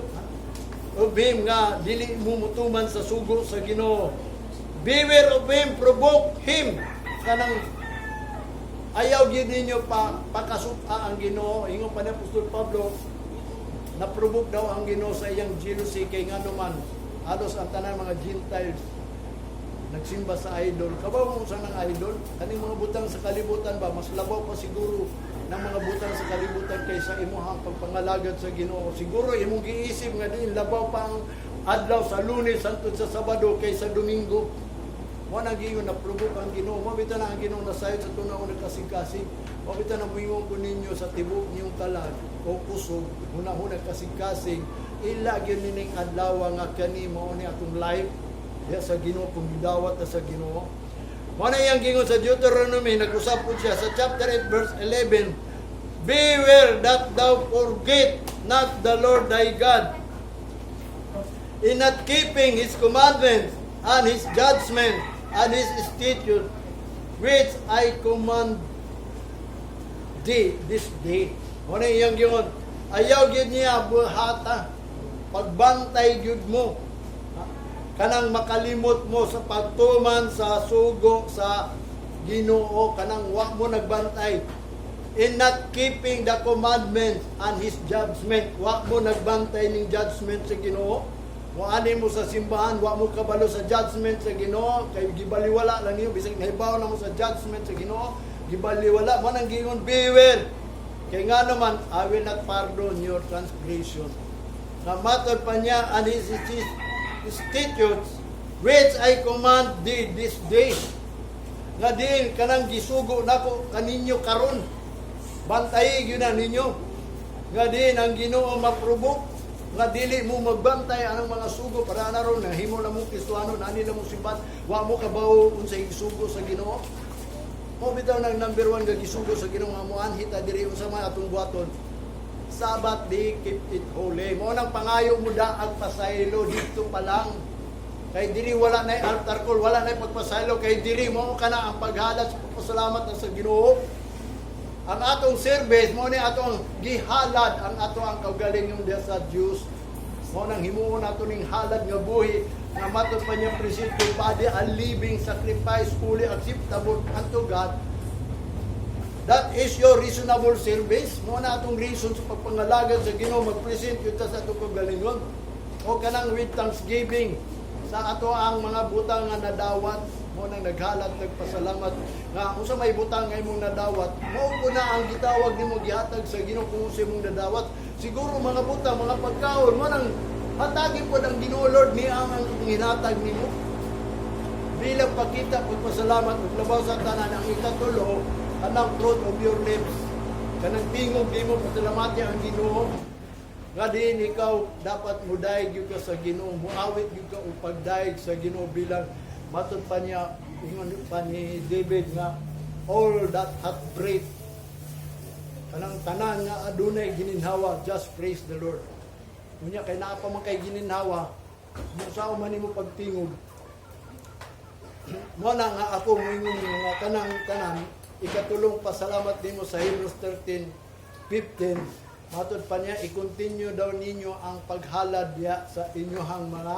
of him nga dili mo mutuman sa sugo sa Ginoo. Beware of him, provoke him. Kanang ayaw gyud ninyo pa pakasuka ang Ginoo. Ingon pa ni Apostol Pablo, na-provoke daw ang Ginoo sa iyang jealousy kay ngano man halos ang tanan mga Gentiles nagsimba sa idol. Kabaw mo sa ng idol? Kaning mga butang sa kalibutan ba, mas labaw pa siguro ng mga butang sa kalibutan kaysa imuhang pagpangalagad sa Ginoo. Siguro imong giisip nga din labaw pa ang adlaw sa Lunes hangtod sa Sabado kaysa Domingo. Mo na giingon, na-provoke ang Ginoo. Mo bitaw na ang Ginoo nasayod sa tunaon ng kasing-kasing. Mo bitaw na muingon ko ninyo sa tibok niyong kalag o kusog, hunahuna kasing-kasing, ila gyud nining adlaw nga kani mao ni atong life diya sa Ginoo kung gidawat na sa Ginoo. Mo na iyang gingon sa Deuteronomy, nag-usap po siya sa chapter 8 verse 11, "Beware that thou forget not the Lord thy God in not keeping his commandments and his judgment and his statutes, which I command thee this day." Mo na iyang gingon, ayaw gyud niya buhata, pagbantay gyud mo kanang makalimot mo sa pagtuman sa sugo sa Ginoo, kanang wa mo nagbantay, in not keeping the commandments and his judgment. Wa mo nagbantay ning judgment sa Ginoo. Mo mo sa simbahan, wa mo kabalo sa judgment sa Ginoo kay gibaliwala lang niyo. Bisag nahibaw na mo sa judgment sa Ginoo, gibaliwala mo. Nang giingon, beware kay nga naman I will not pardon your transgression. Na matod pa niya, and his statutes, which I command thee this day, nga diin kanang gisugo nako kaninyo karon, bantayi gyud na ninyo nga diin ang Ginoo ma-provoke nga dili mo magbantay anang mga sugo. Para na ron nahimo na mo Kristohano, nani na mo simbahan, wa mo kabawo unsay gisugo sa Ginoo. Mo bitaw nang number one nga gisugo sa Ginoo nga moanhi ta diri, unsa man atong buhaton? Sabbath day, keep it holy. Mo nang pangayo mo daag pasaylo dito pa lang. Kay diri wala na altar call, wala na pagpasaylo, kay diri mo kana ang paghalad sa pagpasalamat na sa Ginoo. Ang atong service mo ni atong gihalad ang ato ang kaugalingon diha sa Dios. Mo nang himuon nato ning halad nga buhi nga matod pa niya, present your body a living sacrifice, fully acceptable unto God. That is your reasonable service. Mo na atong reason sa pagpangalagad sa Ginoo, mag-present yun ta sa atong kaugalingon. O kanang with thanksgiving sa ato ang mga butang nga nadawat, mo nang naghalad nagpasalamat nga unsa may butang nga imong nadawat, mao po na ang gitawag nimo gihatag sa Ginoo. Kung unsa imong nadawat, siguro mga butang, mga pagkaon, mo nang hatagi po ang Ginoo, "Lord, ni ang hinatag nimo," bilang pakita pagpasalamat. Ug labaw sa tanan, ang ikatulo, kanang fruit of your lips, kanang tingog nimo, pasalamati ang Ginoo nga diin ikaw dapat mudayeg gyud ka sa Ginoo, muawit gyud ka og pagdayeg sa Ginoo, bilang matod pa niya, ingon pa ni David nga all that hath breath, kanang tanan nga adunay gininhawa, just praise the Lord. Unya kay naa pa man kay gininhawa mo, sao man nimo pagtingog? Mo na nga ako moingon nga kanang tanan, ikatulong pasalamat nimo sa Hebrews 13:15, matod pa niya, i-continue daw ninyo ang paghalad diha sa inyong mga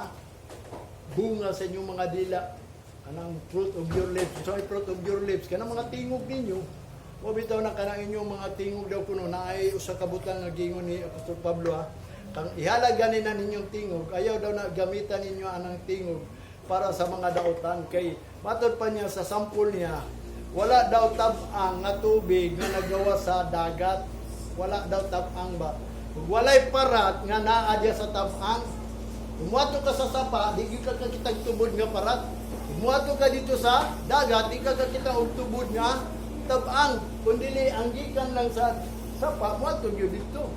bunga sa inyong mga dila, kanang fruit of your lips. So fruit of your lips, kanang mga tingog ninyo. Mo bitaw na kanang inyong mga tingog daw kuno naay usa ka butang nga giingon ni Apostol Pablo, ha. Kang ihalad gani na ninyong tingog, ayaw daw na gamitan ninyo anang tingog para sa mga dautan, kay matod pa niya sa sampol niya, wala daw tab-ang nga tubig nga nagawa sa dagat. Wala daw tab-ang ba. Ug walay parat nga naa diya sa tab-ang. Kung ka sa sapa, di gyud ka kakitag tubod nga parat. Kung ka dito sa dagat, di ka kakita og tubod nga tab-ang. Kung dili ang gikan lang sa sapa, moadto gyud dito.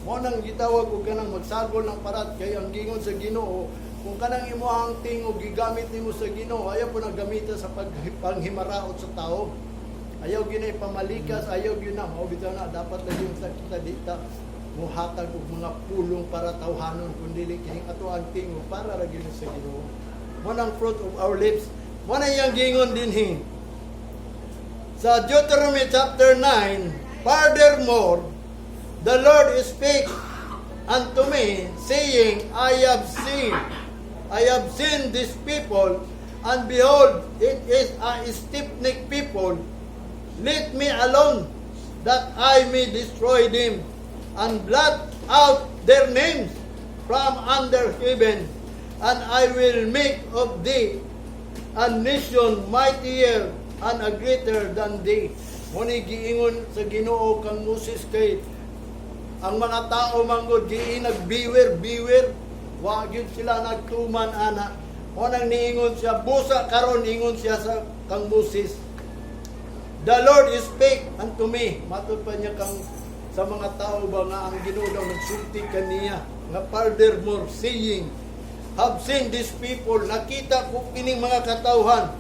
Mo nang gitawag og kanang magsagol ng parat, kay ang gingon sa Ginoo, kung kanang imuhang tingog gigamit nimo sa Ginoo, ayaw po nang gamitan sa panghimaraot sa tao. Ayaw gyud na ipamalikas, ayaw gyud na mao bitaw na dapat lagi sa kita dita. muhatag og mga pulong para tawhanon, kun dili kining ato ang tingog para ra gyud sa Ginoo. Mo nang fruit of our lips. Mo na iyang gingon dinhi sa Deuteronomy chapter 9, "Furthermore, the Lord spake unto me, saying, I have seen this people, and behold, it is a stiff-necked people. Let me alone, that I may destroy them, and blot out their names from under heaven, and I will make of thee a nation mightier and a greater than thee." Mo ni giingon sa Ginoo kang Moses kay ang mga tao manggod giin nagbiwer biwer, wa gyud sila nagtuman ana. Mo nang niingon siya, busa karon ingon siya sa kang Moses. "The Lord spake unto me." Matod pa niya kang sa mga tao ba nga ang Ginoo daw nagsulti kaniya nga furthermore saying, "Have seen these people, nakita ko kining mga katawhan.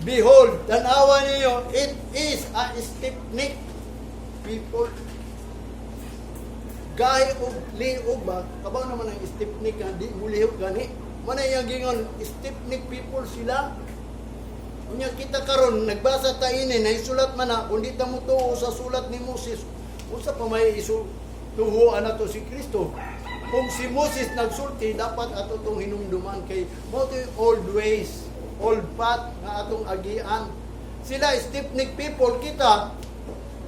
Behold, tanawa ninyo, it is a stiff-necked people." Gahi og liog ba? Kabaw naman ang stiff-neck nga di mulihok gani. Mana iyang gingon, stiff-necked people sila. Unya kita karon nagbasa ta ini, naisulat man na, kung di ta mo tuo sa sulat ni Moses, unsa pa may isu tuhuan nato si Kristo? Kung si Moses nagsulti, dapat ato tong hinumduman kay mo to old ways, old path nga atong agian. Sila stiff-necked people, kita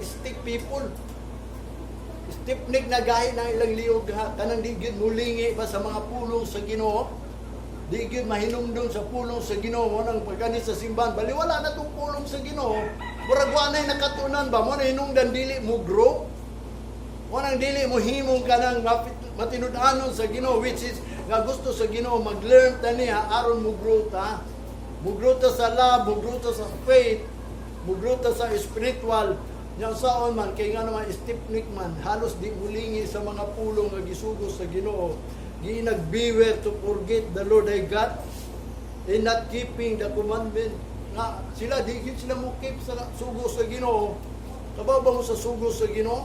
stick people. Stiff-neck na gahi na ilang liog ha, kanang di gyud mulingi ba sa mga pulong sa Ginoo. Di gyud mahinumdum sa pulong sa Ginoo mo nang pagkani sa simbahan, baliwala na tong pulong sa Ginoo. Murag wa nay nakatunan ba mo na hinungdan dili mo grow. Mo nang dili mo himong kanang matinud-anon sa Ginoo, which is nga gusto sa Ginoo mag-learn ta niya aron mo grow ta. Mo grow ta sa love, mo grow ta sa faith, mo grow ta sa spiritual. Nya saon man kay nga naman stiff-neck man, halos di mulingi sa mga pulong nga gisugo sa Ginoo. Gi nagbiwer to forget the Lord thy God in not keeping the commandment nga sila di gyud sila mo keep sa sugo sa Ginoo. Kabaw ba mo sa sugo sa Ginoo?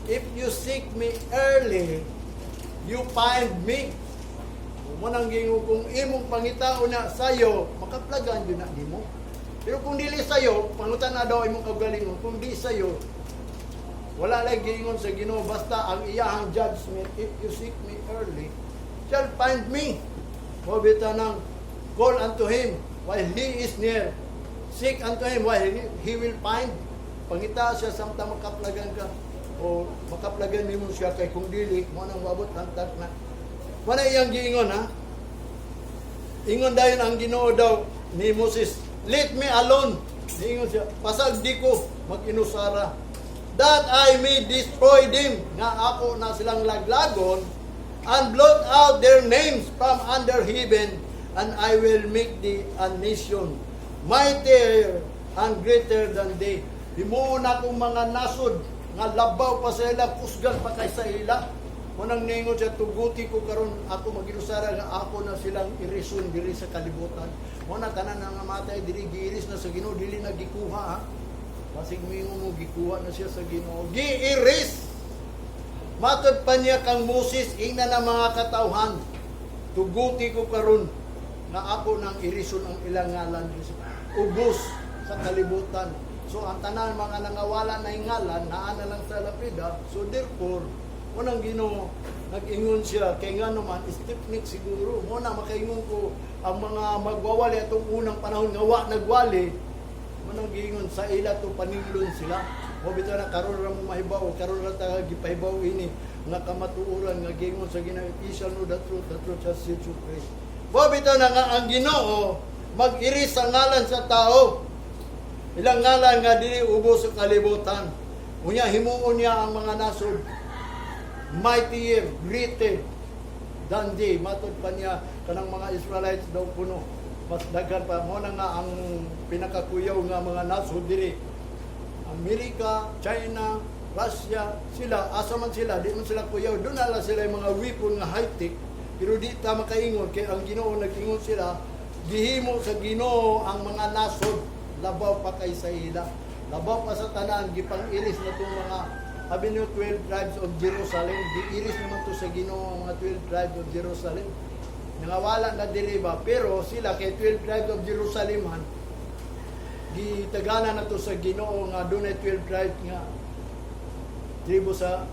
"If you seek me early, you find me." Mo nang gingon kung imong pangitaon na sayo, makaplagan yun na nimo. Pero kung dili sayo, pangutan na daw imong kaugalingon, kung di sayo, wala lang giingon sa Ginoo, basta ang iyahang judgment, "If you seek me early, shall find me." Mo bitaw nang call unto him while he is near. Seek unto him while he will find. Pangita siya samtang makaplagan ka o makaplagan nimo siya, kay kung dili mo nang moabot ang na. Wala iyang giingon ha. Ingon dayon ang Ginoo daw ni Moses, "Let me alone." Niingon siya, "Pasagdi ko mag-inusara. That I may destroy them," nga ako na silang laglagon, "and blot out their names from under heaven, and I will make thee a nation mightier and greater than they." Himuon akong mga nasod nga labaw pa sa ila, kusgan pa kay sa ila. Munang ningon siya, tuguti ko karon ako maginusara nga ako na silang irison diri sa kalibutan. Mo na tanan nga namatay diri giiris na sa Ginoo, dili na gikuha ha. Basig mingon mo gikuha na siya sa Ginoo. Giiris. Matod pa niya kang Moses, ingna na mga katawhan. Tuguti ko karon nga ako nang irison ang ilang ngalan diri sa ubos sa kalibutan. So ang tanan mga nangawala na ngalan naa na lang sa lapida. So therefore, unang Ginoo nag-ingon siya kay nga naman stiff-neck siguro. Mo na makaingon ko ang mga magwawali atong unang panahon nga wa nagwali, mo nang giingon sa ila to paninglon sila. Mo bitaw na karon ra mo mahibaw, karon ra ta gipahibaw ini nga kamatuoran nga giingon sa Ginoo, "You shall know the truth shall set you free." Mo bitaw na nga ang Ginoo mag-iris sa ngalan sa tao. Ilang ngalan nga dili ubos sa kalibutan. Unya himuon niya ang mga nasod mightier, greater than they. Matod pa niya kanang mga Israelites daw kuno mas daghan pa mo na nga ang pinakakuyaw nga mga nasod diri. Amerika, China, Russia, sila asa man sila, di man sila kuyaw. Doon na lang sila yung mga weapon nga high-tech, pero di ta makaingon kay ang Ginoo nag-ingon sila, gihimo sa Ginoo ang mga nasod labaw pa kay sa ila. Labaw pa sa tanan gipang-iris na tong mga Abi niyo 12 tribes of Jerusalem, giiris naman to sa Ginoo ang mga 12 tribes of Jerusalem. Nangawala na diri ba, pero sila kay 12 tribes of Jerusalem han, gitagana na to sa Ginoo nga dunay 12 tribes nga tribo sa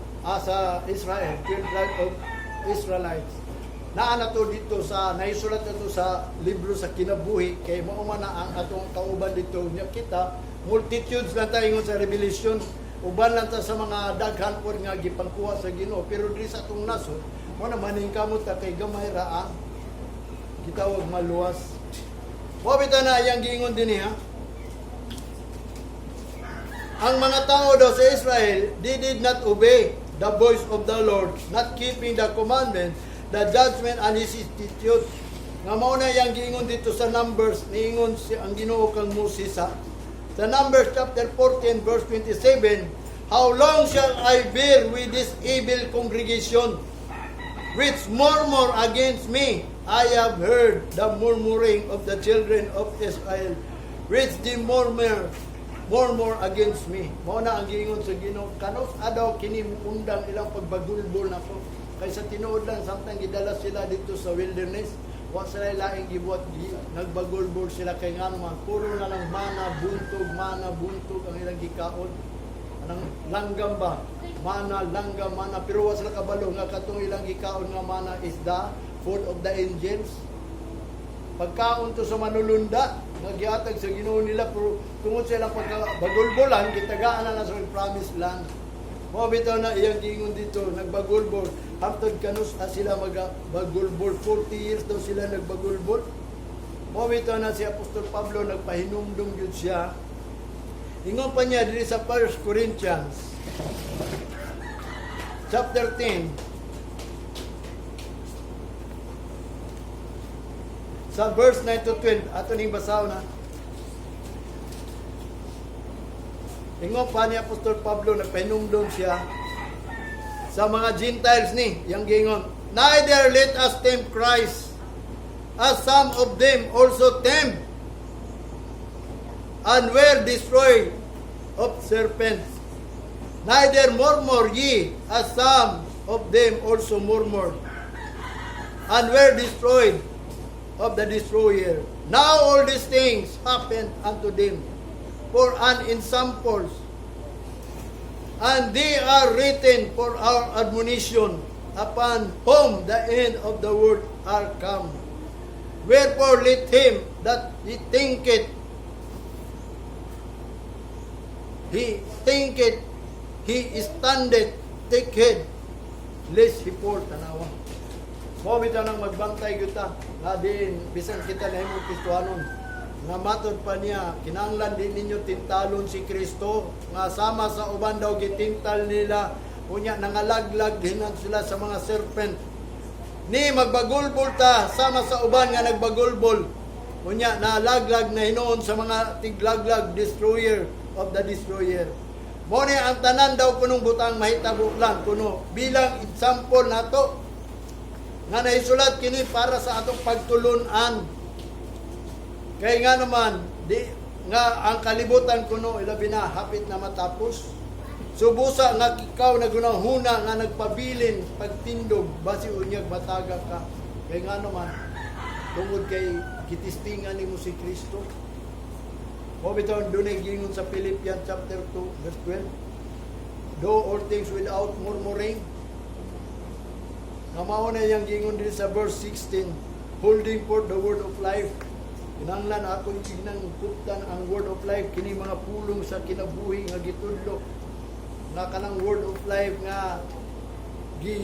Israel, 12 tribes of Israelites. Naa na to dito sa naisulat na to sa libro sa kinabuhi kay mao man na ang atong kauban dito nya. Kita multitudes lang tayo ingon sa Revelation, uban lang ta sa mga daghan pod nga gipangkuha sa Ginoo, pero diri sa atong nasod mo na maningkamot ta kay gamay ra ang gitawag maluwas. Mao bitaw na iyang giingon dinhi ha. Ang mga tao daw sa Israel, they did not obey the voice of the Lord, not keeping the commandment, the judgment and His statute. Nga mao na iyang giingon dito sa Numbers, niingon si ang Ginoo kang Moses sa Numbers chapter 14 verse 27, "How long shall I bear with this evil congregation, which murmur against me? I have heard the murmuring of the children of Israel, which they murmur against me." Mao na ang giingon sa Ginoo, kanus adaw kini muundang ilang pagbagulbol nako? Kay sa tinuod lang, samtang gidala sila dito sa wilderness, wa sila laing gibuhat, nagbagulbol sila kay ngano man puro na lang mana, buntog, mana, buntog ang ilang gikaon. Anang langgam ba? Mana, langgam, mana. Pero wa sila kabalo nga katong ilang gikaon nga mana is the food of the angels. Pagkaon to sa manulunda nga gihatag sa Ginoo nila, pero tungod sa ilang pagkabagulbolan, gitagaan na na sa promised land. Mao bitaw na iyang giingon dito, nagbagulbol. Hangtod kanus sila magbagulbol? 40 years daw sila nagbagulbol. Mao bitaw na si Apostol Pablo nagpahinumdum gyud siya. Ingon pa niya diri sa 1 Corinthians chapter 10 sa verse 9 to 12, ato ning basahon na. Ingon pa ni Apostol Pablo, nagpahinumdum siya sa mga Gentiles ni, yang gingon, "Neither let us tempt Christ, as some of them also tempt, and were destroyed of serpents. Neither murmur ye, as some of them also murmured, and were destroyed of the destroyer. Now all these things happened unto them for an ensamples, and they are written for our admonition, upon whom the end of the world are come. Wherefore let him that he thinketh he standeth take heed lest he fall." Tanawa. Mao bitaw nang magbantay gyud ta nga din bisan kita nahimong Kristohanon nga matod pa niya, kinahanglan din ninyo tintalon si Kristo nga sama sa uban daw gitintal nila, unya nangalaglag hinan sila sa mga serpent. Ni magbagulbol ta sama sa uban nga nagbagulbol, unya nalaglag na hinuon sa mga tiglaglag, destroyer of the destroyer. Mo ni ang tanan daw kunong butang mahitabo lang kuno bilang example nato nga naisulat kini para sa atong pagtulunan. Kay nga naman, di nga ang kalibutan kuno ilabi na hapit na matapos. Subusa nga ikaw nagunahuna nga nagpabilin pagtindog, basi unyag bataga ka. Kay nga naman, tungod kay gitistingan nimo si Kristo. Mao bitaw dunay gingon sa Philippians chapter 2 verse 12. "Do all things without murmuring." Nga mao na iyang gingon din sa verse 16, holding forth the word of life. Kinahanglan ako ginang kuptan ang word of life, kini mga pulong sa kinabuhi nga gitudlo nga kanang word of life nga gi